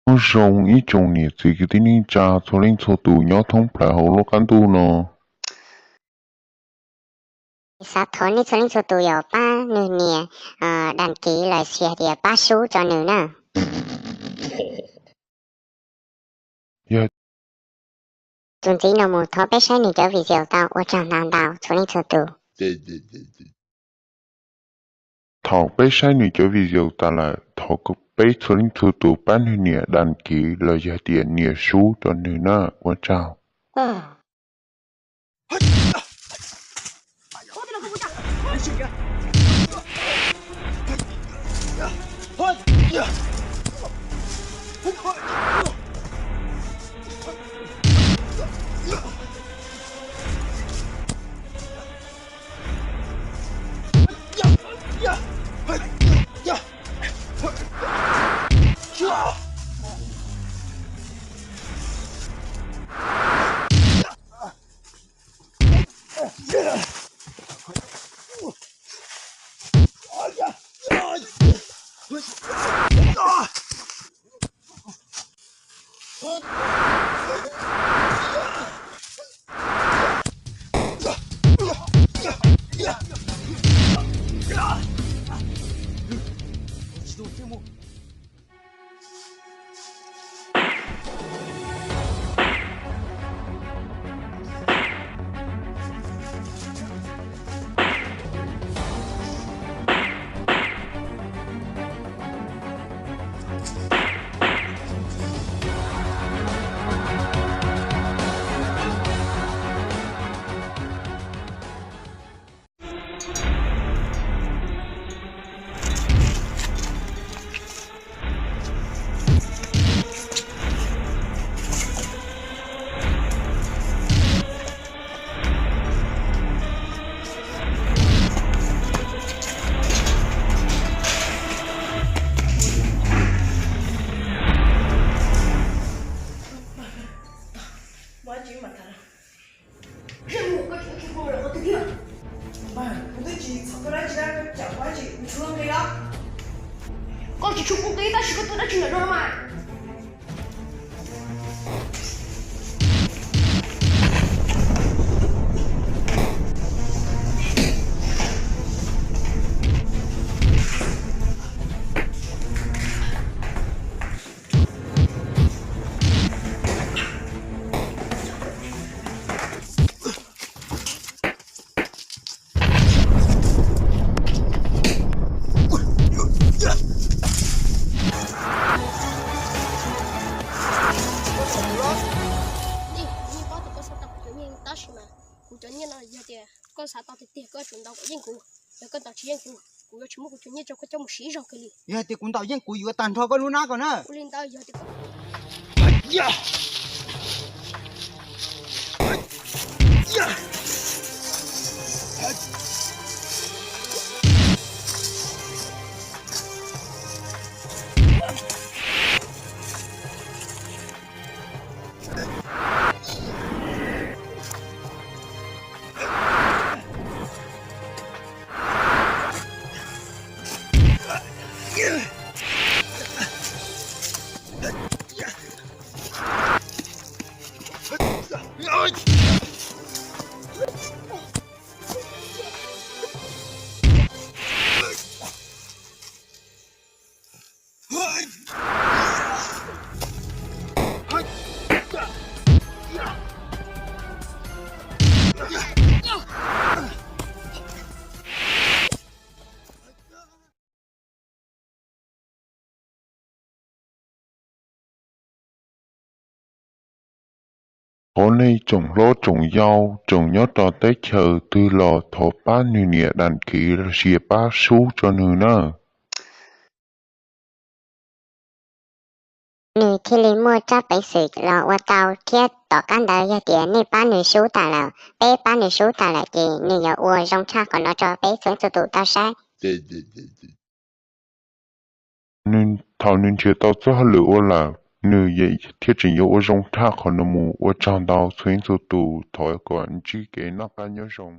Nyob zoo ib tsoom niam txiv kwv tij neej tsa txhua leej txhua tus nyob thoob plaws hauv lub qab ntuj no. Xav thov nej txhua leej txhua tus yog pab nws nias đăng ký los sis hais tias pab sub rau nws na. Yog tus ntxiv no mus thov peb saib nws cov video tau, ua tsaug ntau ntau txhua leej txhua tus. Thaum peb saib nws cov video tas lawm, thov peb txhua leej txhua tus pab nws nias đăng ký los yog tias nias sub rau nws na, ua tsaug. Koj tsis tshua kuv qis tab sis koj tua dab tsi lawm no mas. Yeej, yeej paub tias koj xav tau kuv cov nyiaj tab sis mas kuv cov nyiaj no yog tias koj xav tau tiag tiag koj tsum ntaus kom yeej kuv. Yog koj ntaus tsis yeej kuv, kuv yuav tsis muab kuv cov nyiaj rau koj coj mus siv zog kiag li. Yog tias kuv ntaus yeej kuv yuav tag nrho koj lub hnab ko na. Ua li ntawd yog tias koj Thov nej tsoom hlob tsoom yau tsoom nyob rau teb chaws twg los thov pab nws nias đăng ký los sis pab sub rau nws na. Nws thiaj li muaj tsab peev xwm los ua tau thiab tom qab ntawd yog tias nej pab nws sub tas lawm, peb pab nws sub tas lawm ces nws yuav ua zoo tshaj qhov no rau peb txhua txhua tus tau saib. Thaum nws nrhiav tau txoj hauj lwm ua lawm, nws thiaj tseem yuav ua zoo tshaj qhov no mus. Ua tsaug ntau txhua txhua tus, thov kom ntsib kev noj qab nyob zoo.